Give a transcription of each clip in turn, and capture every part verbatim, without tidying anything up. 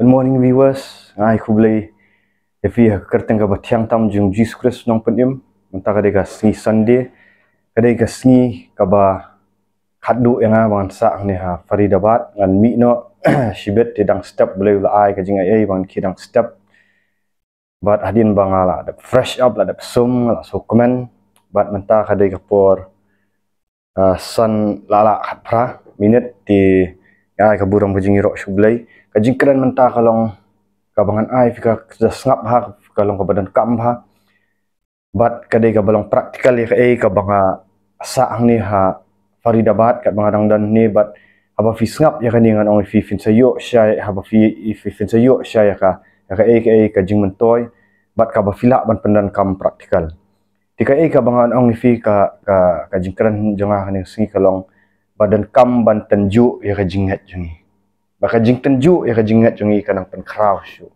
Good morning viewers, nga ai khublei ïa phi ha ka kyrteng kaba thiang tam jong Jisu Khrist Nongpynim. Mynta ka dei ka sngi Sunday, ka dei ka sngi kaba khatduh ïa nga ba ngan sah hangne ha Faridabad, ngan mih noh shibit te dang step, Blei u la ai ka jingaiei ba ngan khie dang step. Bad hadien ba nga la dep fresh up, la dep sum, nga la sngewkmen. Bad mynta ka dei ka por, ah, san la lah khatphra minit te nga ai ka burom ka jingïaroh sha U Blei. Ka jingkren mynta ka long kaba ngan ai phi ka, ka sngap bha, ka long kaba donkam bha. Bad ka dei kaba long practical ïa kaei kaba nga sah hangne ha Faridabad katba nga dang don hangne. Bad haba phi sngap ïa kane ngan ong ïa phi, phin sa ïoh shai, haba phi, phi, phin sa ïoh shai ïa ka, ïa kaei kaei ka jingmyntoi bad kaba phi lah ban pyndonkam practical. Te kaei kaba ngan ong ïa phi, ka, ka, ka jingkren jong nga kane ka sngi ka long ba donkam ban tynjuh ïa ka jingngeit jong ngi. Ba ka jingtynjuh ïa ka jingngeit jong ngi ka nang pynkhraw shuh.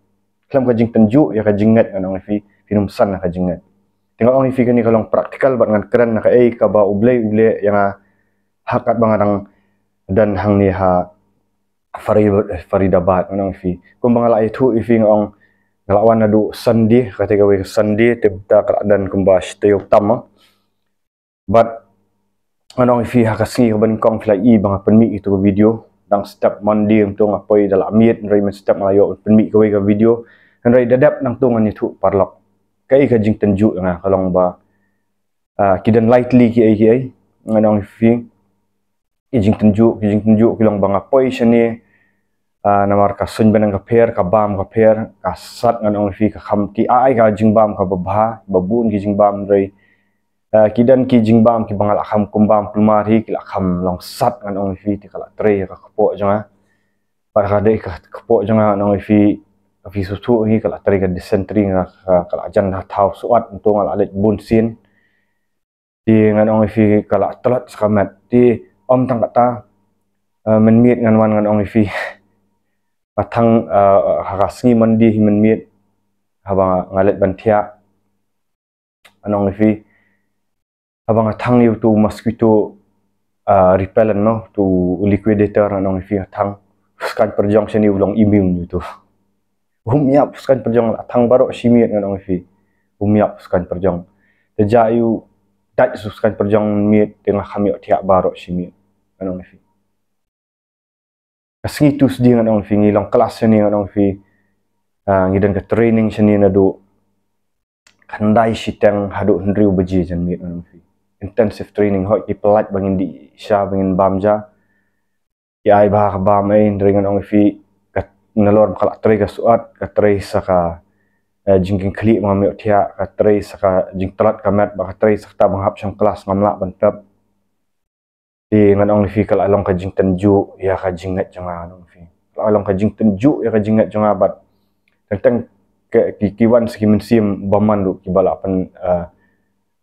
Khlem ka jingtynjuh ïa ka jingngeit ngan ong ïa phi, phin ym san ïa ka jingngeit. Te ngan ong ïa phi kane ka long practical bad ngan kren na kaei kaba U Blei u leh ïa nga ha katba nga dang don hangne ha Fari-, Faridabad, ngan ong ïa phi. Kumba nga la ïathuh ïa phi, nga ong nga la wan naduh Sunday, kata kawei ka Sunday te mynta ka la don kumba shi taïew tam, ah. Bad ngan ong ïa phi, ha ka sngi kaba nyngkong phi la i ba nga pynmih ïa kito ki video. Dang step Monday hangto nga poi da la miet, hynrei mynstep nga la ïoh pynmih kawei ka video. Hynrei da dep nangto ngan ïathuh paralok. Kaei ka jingtynjuh ïa nga ka long ba, ah, ki don lai tylli kiei kiei, ngan ong ïa phi. Ki jingtynjuh, ki jingtynjuh ki long ba nga poi shane, ah, namar ka suiñ bneng ka pher, ka bam ka pher, ka sat, ngan ong ïa phi, ka kham, ki ai ka jingbam kaba bha, ba bun ki jingbam, hynrei, ah, ki don ki jingbam kiba nga la kham kum bam kulmar hi, ki la kham long sat, ngan ong ïa phi, te ka la trei ka kpoh jong nga. Bad ka dei ka kpoh jong nga, ngan ong ïa phi, phi sngewthuh hi, ka la trei ka dysentery, nga ka, ka la jan ha thaw suat, hangto nga la leit bun sien. Te ngan ong ïa phi ka la tlot sa ka met. Te ym tang kata, eh, mynmiet ngan wan, ngan ong ïa phi, nga thang, eh, ha ka sngi Monday hi mynmiet, haba nga, nga leit ban thiah, ngan ong ïa phi, haba nga thang ïa uto u mosquito, ah, repellent, no, uto u liquidator, ngan ong ïa phi, nga thang, u skaiñ pyrjong shane u long immune ïa uto. Um ïap u skaiñ pyrjong, la thang baroh shi miet, ngan ong ïa phi. Um ïap u skaiñ pyrjong. Te jia ïa u dait u skaiñ pyrjong miet, te nga kham ïoh thiah baroh shi miet, ngan ong ïa phi. Ka sngi Tuesday, ngan ong ïa phi, ngi long klas shane, ngan ong ïa phi. Ah, ngi don ka training shane naduh khyndai shiteng haduh hynriew baje janmiet, ngan ong ïa phi. Intensive training, hooid ki pyllait ba ngin dih sha, ba ngin bam ja. Ki ai bha ka bam ei, hynrei ngan ong ïa phi, ka, nalor ba ka la trei ka suat, ka trei sa ka, eh, jingkitkhlieh ba ngam ïoh thiah, ka trei sa ka jingtlot ka met, bad ka trei sa kata ba nga hap shong klas ngam lah ban tep. Te ngan ong ïa phi, ka la long ka jingtynjuh ïa ka jingngeit jong nga, ngan ong ïa phi. Ka la long ka jingtynjuh ïa ka jingngeit jong nga bad teng teng ki, ki, ki wan sa ki mynsiem bymman ruh kiba la pyn, ah,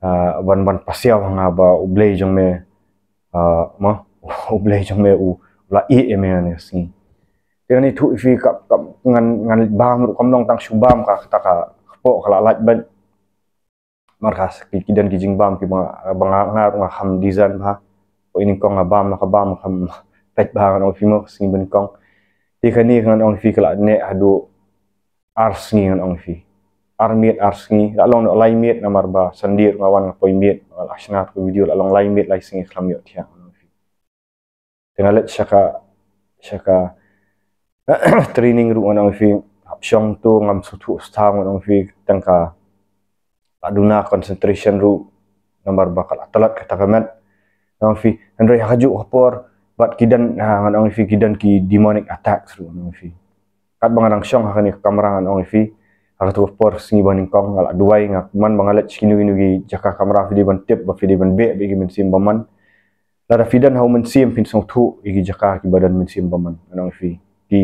ah, ban, ban pasiaw ha nga ba U Blei jong me, ah, ma, U Blei jong me u la ïeh ïa me ha kane ka sngi. Te ngan ïathuh ïa phi, ka, ka, ngan, ngan bam ruh kam long tang shu bam, ka, kata ka kpoh ka la lait beit. Namar ka, ki, ki don ki jingbam kiba nga, ba nga, nga ruh nga kham design bha. Poi nyngkong nga bam la ka bam kham peit bha, ngan ong ïa phi, mo, ka sngi ba nyngkong. Te kane ngan ong ïa phi ka la neh haduh ar sngi, ngan ong ïa phi. Ar miet ar sngi, la long noh lai miet namar ba Sunday ruh nga wan nga poi miet, nga la shna ka video, la long lai miet lai sngi khlem ïoh thiah, ngan ong ïa phi. Te nga leit sha ka, sha ka training ruh, ngan ong ïa phi, hap shong to ngam sngewthuh stad, ngan ong ïa phi, tang ka la duna concentration ruh namar ba ka la tlot kata ka met, ngan ong ïa phi. Hynrei ha kajuh ka por bad ki don, ha, ngan ong ïa phi, ki don ki demonic attacks ruh, ngan ong ïa phi. Katba nga dang shong ha kane ka kamra, ngan ong ïa phi, ha kato ka por sngi ba nyngkong nga la duwai, nga, man ba nga leit sha kino kino ki jaka kamra, phi dei ban tip ba phi dei ban beh bad ki mynsiem bymman. Lada phi don ha u mynsiem phin sngewthuh ïa ki jaka kiba don mynsiem bymman, ngan ong ïa phi. Ki,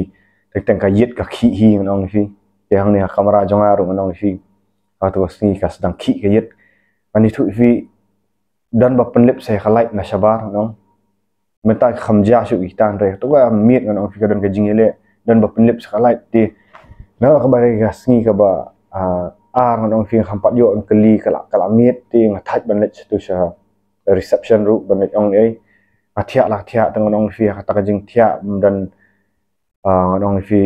teng teng ka ïit ka khih hi, ngan ong ïa phi. Te hangne ha kamra jong nga ruh, ngan ong ïa phi, ha kato ka sngi ka sdang khih ka ïit. Ngan ïathuh ïa phi, don ba pynlip sa ïa ka light na shabar, ngan ong. Mynta ka kham jia shuh kita, hynrei to ka miet, ngan ong ïa phi, ka don ka jingïaleh, don ba pynlip sa ka light. Te na kaba dei ka sngi kaba, ah, ar, ngan ong ïa phi, kham pat ïoh kylli, ka la, ka la miet. Te nga thait ban leit sha to, sha reception ruh ban leit ong ei. Nga thiah la thiah, te ngan ong ïa phi, ha kata ka jingthiah ym don, ah, ngan ong ïa phi,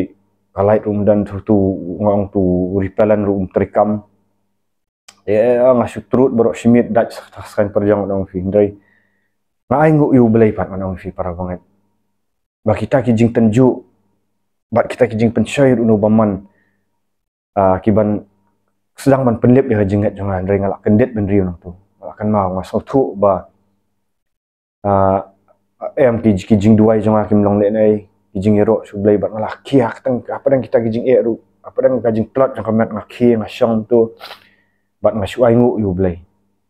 Ka light ruh um don, tu, tu, nga ong tu repellent ruh um trei kam. Eh, nga shu trud baroh shi miet, dait sa, sa kan pyrjang, nga ong ïa phi, hynrei nga ainguh ïa U Blei pat, nga ong ïa phi para bangeit. Ba kita ki jingtynjuh, ba kita ki jingpynshoi ruh na u bymman, ah, ki ban sdang ban pynlip ïa ka jingngeit jong nga, hynrei nga la kyndit bynriew nangtu. Nga la kynmaw, nga sngewthuh ba, ah, em, ki, ki jingduwai jong nga kim long lehnoh, ki jingïaroh sha U Blei, bad nga la khie ha ka tang, hapdeng kita ki jingeh ruh, hapdeng ka jingtlot jong ka met, nga khie, nga shong tu, bad nga shu ainguh ïa U Blei,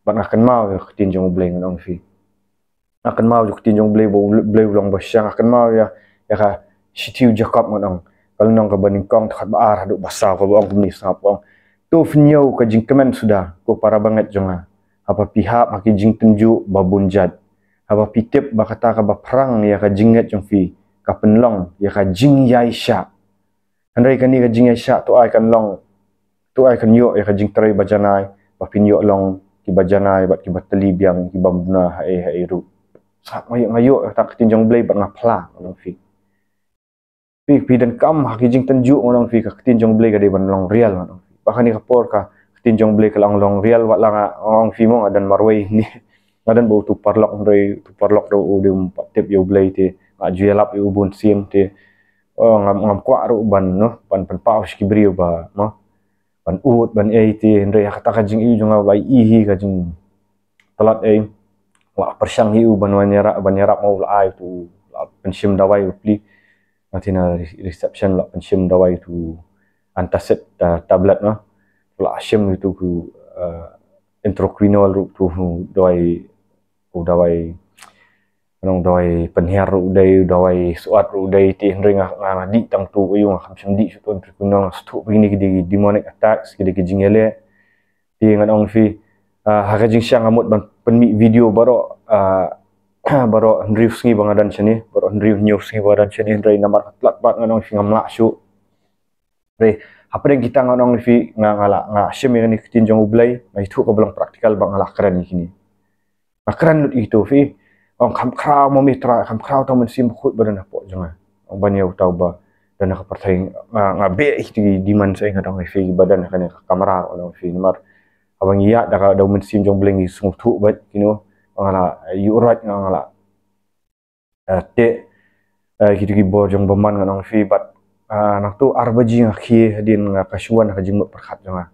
bad nga kynmaw ïa ka ktien jong U Blei, nga ong ïa phi. Nga kynmaw ïa ka ktien jong U Blei, ba U Blei u long ba shisha. Nga kynmaw ïa, ïa ka shithi u Jakob, nga ong, ka lynnong kaba nyngkong, dkhot ba ar haduh ba saw, kaba ong kumne, sngap, ong: To pynïoh ka jingkmen suda, ko para bangeit jong nga, haba phi hap ha ki jingtynjuh ba bun jait, haba phi tip ba kata kaba phrang ïa ka jingngeit jong phi ka pynlong ïa ka jingïaishah. Hynrei kane ka jingïaishah to ai kan long, to ai kan ïoh ïa ka jingtrei ba janai, ba phin ïoh long kiba janai bad kiba tylli biang, kibym duna haei haei ruh. Sngap, nga ïoh, nga ïoh ïa kata ka ktien jong U Blei bad nga phla, nga ong ïa phi. Phi, phi donkam ha ki jingtynjuh, nga ong ïa phi, ka ktien jong U Blei ka dei ban long real, nga ong ïa phi. Ba kane ka por ka ktien jong U Blei ka la ong long real, wat la nga ong ïa phi mo, nga don marwei ne. Nga don bad utu u paralok, hynrei utu u paralok ruh u dei um pat tip ïa U Blei te. Nga ju ïalap ïa u bun sien te. Oh, ngam, ngam kwah ruh ban, noh, ban pynpaw sha ki briew ba, noh, ban ud, ban ei te, hynrei ha kata ka jingïohi jong nga ba i hi ka jingtlot ei, la pyrshang hi u ban wan ïarap, ban ïarap ma u, la ai tu, la pynshim dawai u pli. Nga tip na re-, reception la pynshim dawai tu antacid, ah, tablet, noh. La shim tu ku, ah, introquinol ruh tu, dawai, u dawai, nong dawai pynhiar ruh u dei, u dawai suat ruh u dei, te hynrei nga, nga, nga dih tang tu, aiu, nga kham shym dih shuh tu introquinol, nga sngewthuh ba kine ki dei ki demonic attacks, ki dei ki jingïaleh. Te ngan ong ïa phi, ah, ha ka jingshisha nga mut ban pynmih video baroh, ah, baroh hynriew sngi ba nga don shane, baroh hynriew hynñiew sngi ba nga don shane, hynrei namar ka tlot bad, ngan ong ïa phi, ngam lah shuh. Hynrei hapdeng kita, ngan ong ïa phi, nga, nga la, nga shim ïa kane ka ktien jong U Blei, nga ïathuh kaba long practical bad nga la kren ïa kine. Nga kren lut ïa kito, phi. Ong kham khraw ma me Trai, kham khraw tang Mynsiem Bakhuid ba don hapoh jong nga. Ong ban ïa uta uba don ha ka pyrthei, nga, nga beh ïa kito ki demon, sa nga ong ïa phi, ba don ha kane ka kamra, ong ïa phi, namar haba ngi ïaid da ka, da u Mynsiem jong U Blei ngi sngewthuh beit, you know, nga la ïuhroit, nga, nga la eh, te, eh, kito ki bor jong bymman, ngan ong ïa phi, bad, ah, nangtu ar baje nga khie hadien nga, ka shu wan ha ka jingmut pyrkhat jong nga.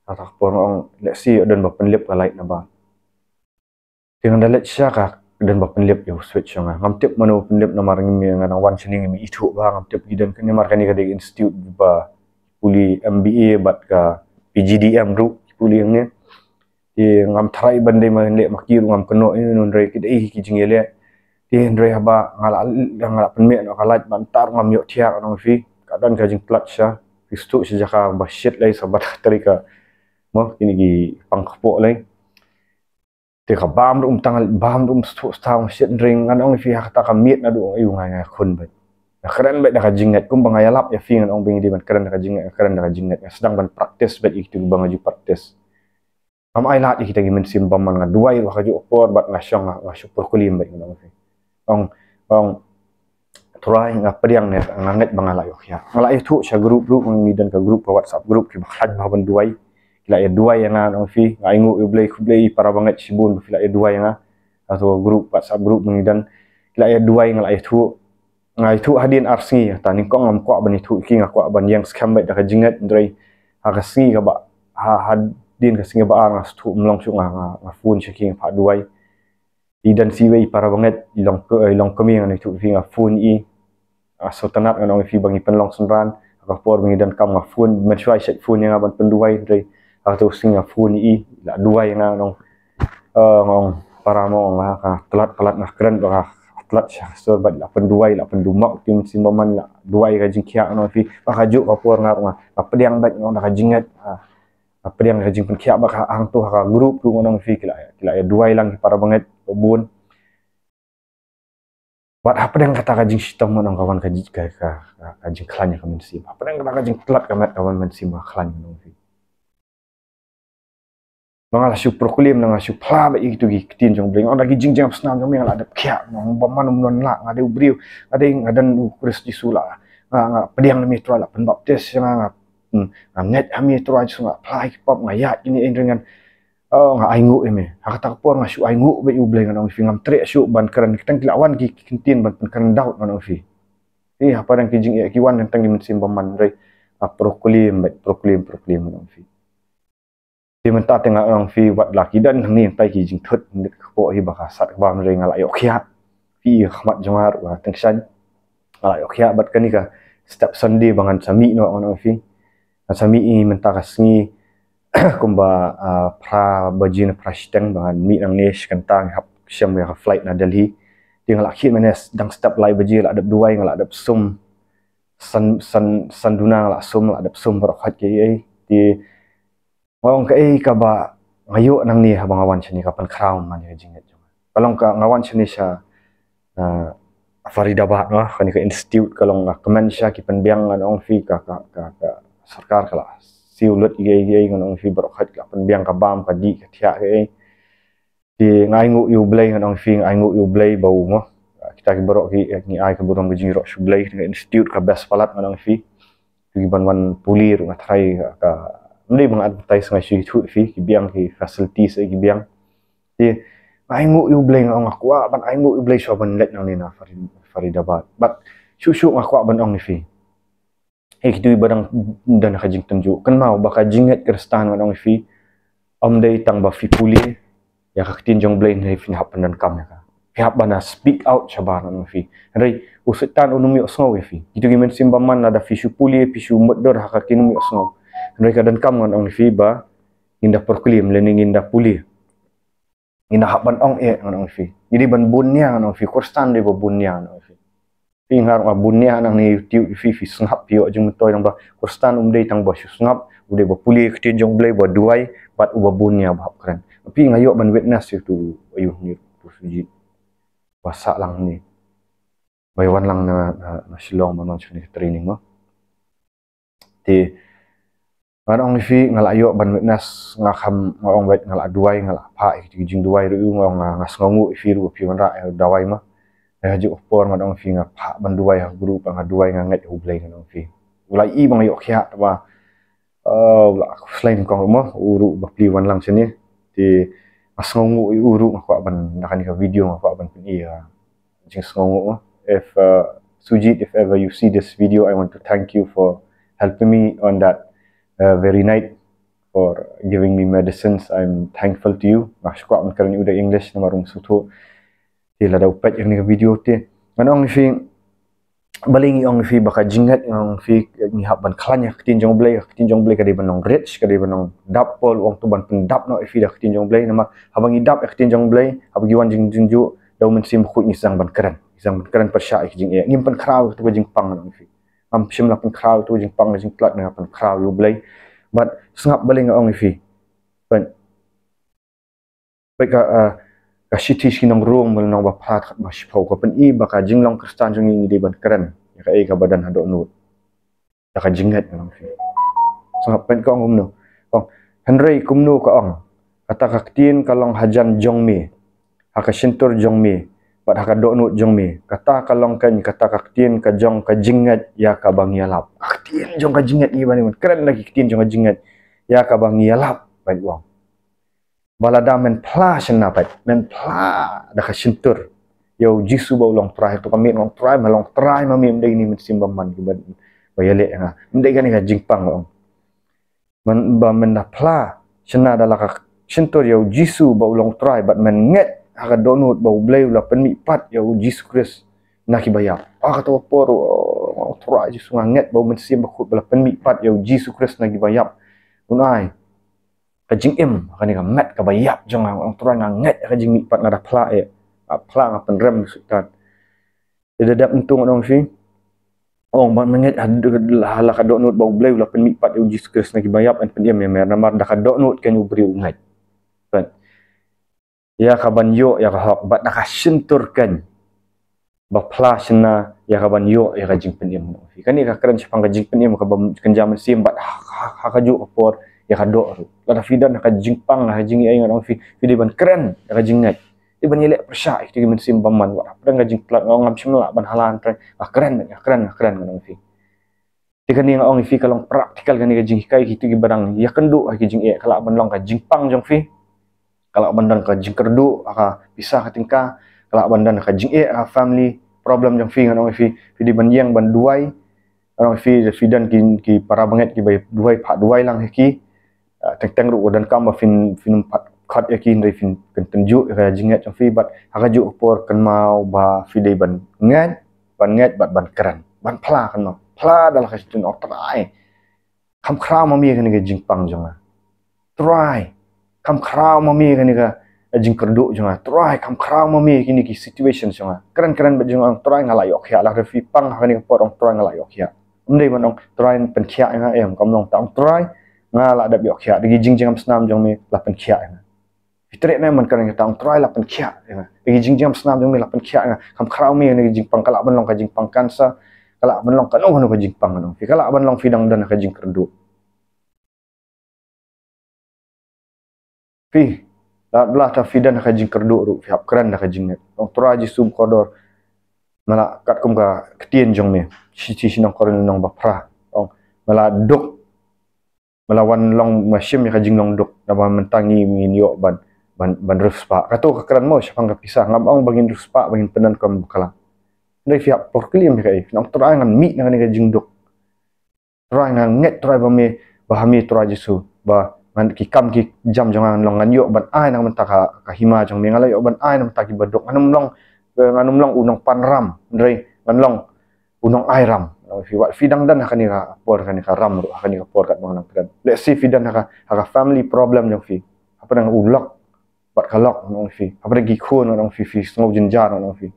Kata ka por nga ong, lehse don ba pynlip ka light naba. Te ngan da leit sha ka, don ba pynlip ïa u switch jong nga. Ngam tip mano ba pynlip namar ngim, nga dang wan shane ngim ithuh ba, ngam tip ki don kane, namar kane ka dei institute ba pule M B A bad ka P G D M ruh pule hangne. Te ngam tharai ban dei ma leh ma ki ruh, ngam kynnoh ïa u, hynrei ki dei hi ki jingïaleh. Te hynrei haba nga la, nga la pynmih noh ka light, ban tar ngam ïoh thiah, ngan ong ïa phi. Ka don ka jingtlot shisha. Phi sngewthuh, sha jaka ba shit lei, sa bad ka trei ka, mo, kine ki pang kpoh lei. Te ka bam ruh um tang, bam ruh um sngewthuh, sngewthuh shit, hynrei ngan ong ïa phi, ha kata ka miet naduh, aiu, nga, nga khun beit. Nga kren beit da ka jingngeit, kumba nga ïalap ïa phi, ngan ong ba ngi dei ban kren da ka jingngeit, nga kren da ka jingngeit. Nga sdang ban practice beit ïa kito kiba nga ju practice. Ngam ailad ïa kita ki mynsiem bymman, nga duwai ruh ha kajuh ka por bad nga shong, nga, nga shu pyrkhat lem beit, ngan ong ïa phi. Ong, ong, Trai, nga pdiang ne, nga ngeit ba nga la ïoh khiah. Nga la ïathuh sha group ruh, ngi don ka group, ka WhatsApp group, kiba khlaiñ bha ban duwai. Ki la ïa duwai ïa nga, ngan ong ïa phi, nga ainguh ïa U Blei, khublei para bangeit shibun ba ki la ïa duwai ïa nga. Kato ka group, WhatsApp group ba ngi don, ki la ïa duwai, nga la ïathuh. Nga ïathuh hadien ar sngi, ta nyngkong ngam kwah ban ïathuh ïa ki, nga kwah ban ïeng skhem beit da ka jingngeit, hynrei ha ka sngi kaba, ha, hadien ka sngi ba ar nga sngewthuh ym long shuh, nga, nga, nga phone sha ki, nga phah duwai. I don sa iwei i para bangeit, i long ka, i long kmie, ngan ïathuh ïa phi, nga phone ïa i. Nga sngewtynnat, ngan ong ïa phi, ba ngi pynlong synran. Ha ka por ba ngi donkam nga phone, mynshuwa i shait phone ïa nga ban pynduwai, hynrei ha kato ka sngi nga phone ïa i, la duwai ïa nga, ngan ong, eh, ngan ong, para mo, nga, ka tlot palat, nga kren ba ka tlot sha ka sur, bad la pynduwai, la pyndumok ïa u mynsiem bymman, la duwai ka jingkhiah, ngan ong ïa phi, ba kajuh ka por nga ruh nga, nga pdiang beit, ngan ong, da ka jingngeit, ah, nga pdiang ka jingpynkhiah, bad ha, hangto ha ka group ruh, ngan ong ïa phi, ki la, ki la ïa duwai lang ki para bangeit ba bun. Bad hapdeng kata ka jingshitom, ngan ong, ka wan ka ji-, ka, ka, ka, ka jingkhlaiñ ka mynsiem. Hapdeng kata ka jingtlot ka met, ka wan mynsiem ka khlaiñ, ngan ong ïa phi. Nga la shu proclaim, nga la shu phla beit ïa kito ki ktien jong U Blei. Nga ong, da ki jingjam snam jong me nga la dep khiah, ngan ong, bymman ym don lah, nga dei u briew, nga dei, nga don u Khrist Jisu, la, nga, nga pdiang na me Trai, la pynbaptis ïa nga, nga, hmm, nga ngeit ha me Trai Jisu, nga phla ïa ki pop, nga ïaid ïa kine ki ring. Oh, nga ainguh ïa me. Ha kata ka por nga shu ainguh bad ïa U Blei, ngan ong ïa phi, ngam treh shuh ban kren, tang ki la wan ki, ki ktien ban pynkren doubt, ngan ong ïa phi. Te hapdeng ki jingeh ki wan tang ki mynsiem bymman, hynrei nga proclaim bad proclaim, proclaim, ngan ong ïa phi. Te mynta te ngan ong ïa phi, wat la ki don hangne mynta ki jingthut, nit ka pok hi ba ka sat ka bam, hynrei nga la ïoh khiah. Phi i ha khmat jong nga ruh, ha tyngshaiñ, nga la ïoh khiah bad kane ka step Sunday ba ngan sa mih noh, ngan ong ïa phi. Ngan sa mih mynta ka sngi kumba, ah, phra baje ne phra shiteng ba ngan mih nangne shi kynta, ngi hap shem ïa ka flight na Delhi. Te nga la khie mynne dang step lai baje, la dep duwai, nga la dep sum. San, san, san duna nga la sum, la dep sum baroh khoit kiei. Te nga ong kaei kaba nga ïoh nangne haba nga wan shane ka pynkhraw ma ïa ka jingngeit jong nga. Ka long ka, nga wan shane sha, ah, Faridabad, noh, kane ka institute, ka long, nga kmen sha ki pynbiang, ngan ong ïa phi, ka, ka, ka, ka sorkar ka la siew lut ïa kiei, ngan ong ïa phi, baroh khoit ka la pynbiang, ka bam, ka dih, ka thiah, kiei. Te nga ainguh ïa U Blei, ngan ong ïa phi, nga ainguh ïa U Blei ba u, mo, kita ki baroh ki, ngi ai ka burom ka jingïaroh sha U Blei, ka institute ka best palat, ngan ong ïa phi. Te ki ban wan pule ruh nga tharai ka, ym dei ba nga advertise, nga shu ïathuh ïa phi, ki biang ki facilities, eh, ki biang. Te nga ainguh ïa U Blei, nga ong nga kwah ban ainguh ïa U Blei shuwa ban leit nangne na Farid-, Faridabad. Bad shuh shuh nga kwah ban ong ïa phi, eh, kito kiba dang don ha ka jingtynjuh, kynmaw ba ka jingngeit Khristan, ngan ong ïa phi, ym dei tang ba phi pule ïa ka ktien jong U Blei hynrei phin hap pyndonkam ïa ka. Phi hap ban speak out shabar, ngan ong ïa phi. Hynrei u Soitan um ïohsngew ïa phi. Kito ki mynsiem bymman, lada phi shu pule, phi shu mutdur ha ka ktien, um ïohsngew. Hynrei ka donkam, ngan ong ïa phi, ba ngin da proclaim lane ngin da pule. Ngin da hap ban ong eh, ngan ong ïa phi. Ngi dei ban bun nia, ngan ong ïa phi. Khristan dei ba bun nia, ngan ong ïa phi. Phi nga ruh nga bun nia nangne, ïathuh ïa phi, phi sngap, phi ïoh jingmyntoi, tang ba Khristan um dei tang ba shu sngap, u dei ba pule ïa ka ktien jong U Blei, ba duwai, bad uba bun nia ba hap kren. Phi, nga ïoh ban witness ïa uto u aïu hangne, uto u Sujit, ba sah lang hangne, ba ïa wan lang na, na, na Shillong ban wan sha kane ka training, mo. Te ngan ong ïa phi, nga la ïoh ban witness, nga kham, nga ong beit, nga la duwai, nga la phah ïa ki jingduwai ruh, nga ong nga, nga sngewnguh ïa phi ruh, phi wanrah ïa u duwai, mo. Ïa, ha kajuh ka por, ngan ong ïa phi, nga phah ban duwai ha ka group, nga duwai, nga ngeit ha U Blei, ngan ong ïa phi. U la ïohi ba nga ïoh khiah, te ba, eh, u la khuslai nyngkong ruh, mo, u ruh ba plie wan lang shane. Te nga sngewnguh ïa u ruh, nga kwah ban, na kane ka video nga kwah ban pyni ïa ka jingsngewnguh, mo. If, uh, Sujit, if ever you see this video, I want to thank you for helping me on that, uh, very night, for giving me medicines. I'm thankful to you. Nga shu kwah ban kren ïa u da English namar um sngewthuh. Te lada u peit ïa kane ka video te, ngan ong ïa phi, balei ngi ong ïa phi ba ka jingngeit, ngan ong ïa phi, ngi hap ban khlaiñ ïa ka ktien jong U Blei, ka ktien jong U Blei ka dei ban long rich, ka dei ban long dap, Paul u ong to ban pyndap noh ïa phi da ka ktien jong U Blei, namar haba ngi dap ïa ka ktien jong U Blei, haba ngi wan jingtynjuh da U Mynsiem Bakhuid, ngi sdang ban kren, ngi sdang ban kren pyrshah ïa ka jingeh, ngim pynkhraw ïa kato ka jingpang, ngan ong ïa phi. Ngam shym la pynkhraw ïa kato ka jingpang, ka jingtlot, nga pynkhraw ïa U Blei. Bad sngap balei nga ong ïa phi. Bad Bad ka, ah, ka shithi sha ki nong Rom, lynnong ba phra, dkhot ba shiphew, ka pyni ba ka jinglong Khristan jong ngi, ngi dei ban kren ïa kaei kaba don ha dohnud da ka jingngeit, ngan ong ïa phi. Sngap, peit ka ong kumno. Ka ong, hynrei kumno ka ong, kata ka ktien ka long hajan jong me, ha ka shyntur jong me, bad ha ka dohnud jong me. Kata ka long keiñ, kata ka ktien ka jong ka jingngeit ïa kaba ngi ïalap. Ka ktien jong ka jingngeit, ngi ban kren da ki ktien jong ka jingngeit ïa kaba ngi ïalap, peit u ong. Ba lada men phla shynna, peit, men phla da ka shyntur ïa U Jisu ba u long Trai, to ka mih, long Trai, ma long Trai ma me, ym dei kine ki mynsiem bymman kiba, ba ïaleh ïa nga. Ym dei kane ka jingpang, ong. Men, ba men da phla shynna da la ka shyntur ïa U Jisu ba u long Trai, bad men ngeit ha ka dohnud ba U Blei u la pynmih pat ïa U Jisu Khrist na kiba ïap. Ha kato ka por, oh, Trai Jisu, nga ngeit ba U Mynsiem Bakhuid ba la pynmih pat ïa U Jisu Khrist na kiba ïap un ai ka jingim ha kane ka met kaba ïap jong nga, ong Trai, nga ngeit ha ka jingmihpat, nga da phla eh, nga phla, nga pynrem ïa u Soitan. Te da dep mynta, ngan ong ïa phi, ong, ba men ngeit ha, ha la ka dohnud ba U Blei u la pynmih pat ïa U Jisu Khrist na kiba ïap, yn pynim ïa me, namar da ka dohnud keiñ u briew u ngeit. Kan? Ïa kaban ïoh ïa ka hok, bad da ka shyntur keiñ ba phla shynna ïa kaban ïoh ïa ka jingpynim. Kane ka kren shaphang ka jingpynim kaba kynja mynsiem, bad ha, ha, ha kajuh ka por ïa ka doh ruh. Lada phi don ha ka jingpang, ha ka jingaiei, ngan ong ïa phi, phi dei ban kren ïa ka jingngeit. Dei ban ïaleh pyrshah ïa kito ki mynsiem bymman, wat hapdeng ka jingtlot, nga ong ngam shym lah ban hala, Trai, nga kren, nga kren, nga kren, ngan ong ïa phi. Te kane nga ong ïa phi ka long practical kane ka jinghikai, kito kiba dang ïakynduh ha ki jingeh, ka lah ban long ka jingpang jong phi, ka lah ban don ka jingkyrduh ha ka pisa ka tyngka, ka lah ban don ka jingeh ha family problem jong phi. Nga ong ïa phi, phi dei ban ïeng ban duwai. Nga ong ïa phi, phi don ki, ki para bangeit kiba duwai, phah duwai lang ha ki. Ah, teng teng ruh ka donkam ba phin, phin ym pat khot ïa ki, hynrei phin kyntynjuh ïa ka jingngeit jong phi, bad ha kajuh ka por kynmaw ba phi dei ban ngeit, ban ngeit bad ban kren, ban phla, kynmaw, phla da la ka shisien, ong Trai, kham khraw ma me kane ka jingpang jong nga. Trai, kham khraw ma me kane ka jingkyrduh jong nga. Trai, kham khraw ma me kine ki situation jong nga. Kren kren bad jong nga, ong Trai, nga la ïoh khiah. Lada phi pang ha kane ka por, ong Trai, nga la ïoh khiah. Ym dei ban ong Trai pynkhiah ïa nga, em, kam long. Tang ong Trai, nga la dep ïoh khiah. Da ki jingjngem snam jong me la pynkhiah ïa nga. Phi treh ne em ban kren, kata ong Trai la pynkhiah ïa nga. Da ki jingjngem snam jong me la pynkhiah ïa nga. Kham khraw ma me kane ka jingpang, ka lah ban long ka jingpang cancer, ka lah ban long kano kano ka jingpang, nga ong ïa phi, ka lah ban long phi dang don ha ka jingkyrduh. Phi, lada, lada phi don ha ka jingkyrduh ruh, phi hap kren da ka jingngeit. Ong Trai Jisu bakordor, me la, katkum ka ktien jong me, shi, shi, shi nong Korinth lynnong ba phra. Ong, me la duk, me la wan long, me shim ïa ka jinglong duk, naba mynta ngi, ngin ïoh ban, ban, ban riewspah. Kato ka kren mo shaphang ka pisa, ngam ong ba ngin riewspah, ba ngin pyndonkam bakla. Hynrei phi hap por klim ïa kaei, nong Trai, ngan mih na kane ka jingduk. Trai, nga ngeit Trai ba me, ba ha me Trai Jisu, ba ngan, ki kam ki jam jong nga ngan long, ngan ïoh ban ai na ka bynta ka, ka hima jong me, ngan la ïoh ban ai na ka bynta kiba duk, ngan ym long, eh, ngan ym long u nongpan ram, hynrei ngan long u nongai ram. Phi, wat phi dang don ha kane ka por, kane ka ram ruh, ha kane ka por katba nga nang kren. Let's say phi don ha ka, ha ka family problem jong phi. Hapdeng u lok bad ka lok, ngan ong ïa phi. Hapdeng ki khun, ngan ong ïa phi, phi sngew jynjar, ngan ong ïa phi.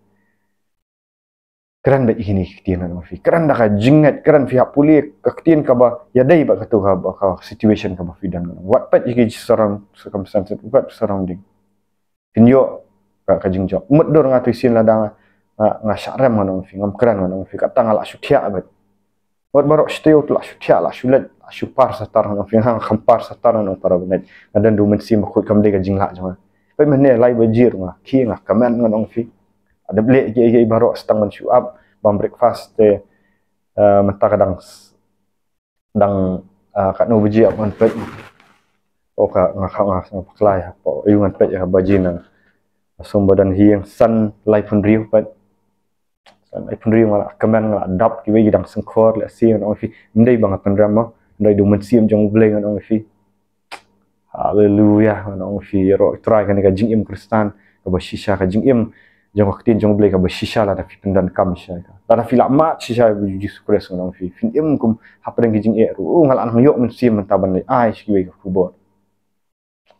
Kren bad ïa kine ki ktien, ngan ong ïa phi. Kren da ka jingngeit, kren, phi hap pule ka ktien kaba ïadei bad kato ka, ka situation kaba phi don. Wat peit ïa ki surround, circumstances, wat surrounding. Phin ïoh ka, ka jingjop. Mutdur nga, to shisien lada nga, nga, nga shah rem, ngan ong ïa phi, ngam kren, ngan ong ïa phi, kata nga lah shu thiah beit. Wat baroh shi taïew to lah shu thiah, lah shu leit, lah shu par satar, ngan ong ïa phi, nga kham par satar, ngan ong, para bangeit. Nga don da u Mynsiem Bakhuid, kam dei ka jinglah jong nga. Peit mynne lai baje ruh nga khie, nga kmen, ngan ong ïa phi. Nga dep leh kiei kiei baroh, sa tang ban shu ap, ban breakfast te, eh, mynta ka dang s-, dang, eh, katno baje, ap ngan peit. Oh, ka, nga, ka, nga, nga bakla ïa, hapoh aiu ngan peit ïa ka baje, nga sngew ba don hi ïa san laiphew hynriew, peit. San laiphew hynriew, nga la kmen, nga la dap, kiwei ki dang sngewkhor, lehse, ngan ong ïa phi. Ym dei ba nga pynrem mo, hynrei da u Mynsiem jong U Blei, ngan ong ïa phi. Haleluia, ngan ong ïa phi, ïaroh Trai, kane ka jingim Khristan kaba shisha, ka jingim jong ka ktien jong U Blei kaba shisha, lada phi pyndonkam shisha. Lada phi la mad shisha ïa U Jisu Khrist, ngan ong ïa phi, phin im kum hapdeng ki jingeh ruh. Oh, nga la nang ïoh mynsiem mynta ban leit ai sha kiwei ka khubor.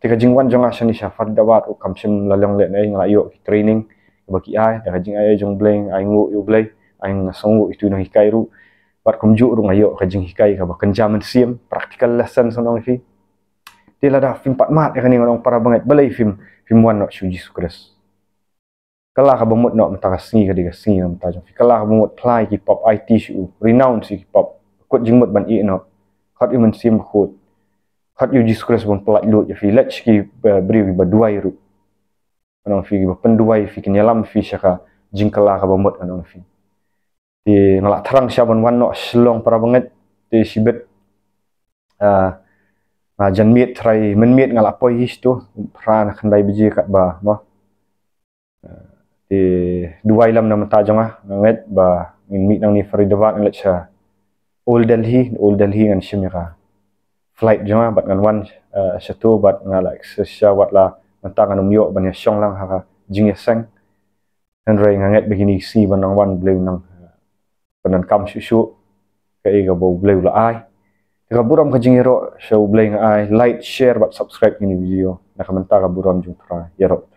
Te ka jingwan jong nga shane sha Faridabad ruh, kam shym la long lehnohei, nga la ïoh ki training kaba ki ai, da ka jingai jong U Blei, ai nguh ïa U Blei, ai, nga sngewnguh ïa utu u nonghikai ruh. Bad kumjuh ruh nga ïoh ka jinghikai kaba kynja mynsiem, practical lessons, ngan ong ïa phi. Te lada phim pat mad ïa kane, ngan ong, para bangeit, balei phim, phim wan noh sha U Jisu Khrist? Kylla kaba mut noh mynta ka sngi ka dei ka sngi na bynta jong phi. Kylla kaba mut, phla ïa ki pop, aiti sha u, renounce ïa ki pop. Kut jingmut ban ïeh noh. Khot ïa u Mynsiem Bakhuid. Khot ïa U Jisu Khrist ban pyllait luid ïa phi. Leit sha ki, eh, briew kiba duwai ruh. Ngan ong ïa phi, kiba pynduwai ïa phi, kin ïalam ïa phi sha ka jingkylla kaba mut, ngan ong ïa phi. Te nga la thrang shisha ban wan noh Shillong, para bangeit. Te shibit, ah, nga jan miet, trai mynmiet nga la poi hi shato, phra ne khyndai baje katba, mo. Ah, te duwai lem na bynta jong nga, nga ngeit ba ngin mih nangne Faridabad, ngan leit sha Old Delhi, Old Delhi ngan shim ïa ka flight jong nga bad ngan wan, ah, shato, bad nga la shisha, wat la mynta ngan ym ïoh ban ïashong lang ha ka jingïaseng. Hynrei nga ngeit ba kine ki sngi ban nang wan, U Blei u nang, eh, pyndonkam shuh shuh kaei kaba U Blei u la ai. Te ka burom ka jingïaroh sha U Blei nga ai, like, share bad subscribe kine ki video. Na ka bynta ka burom jong U Trai, ïaroh.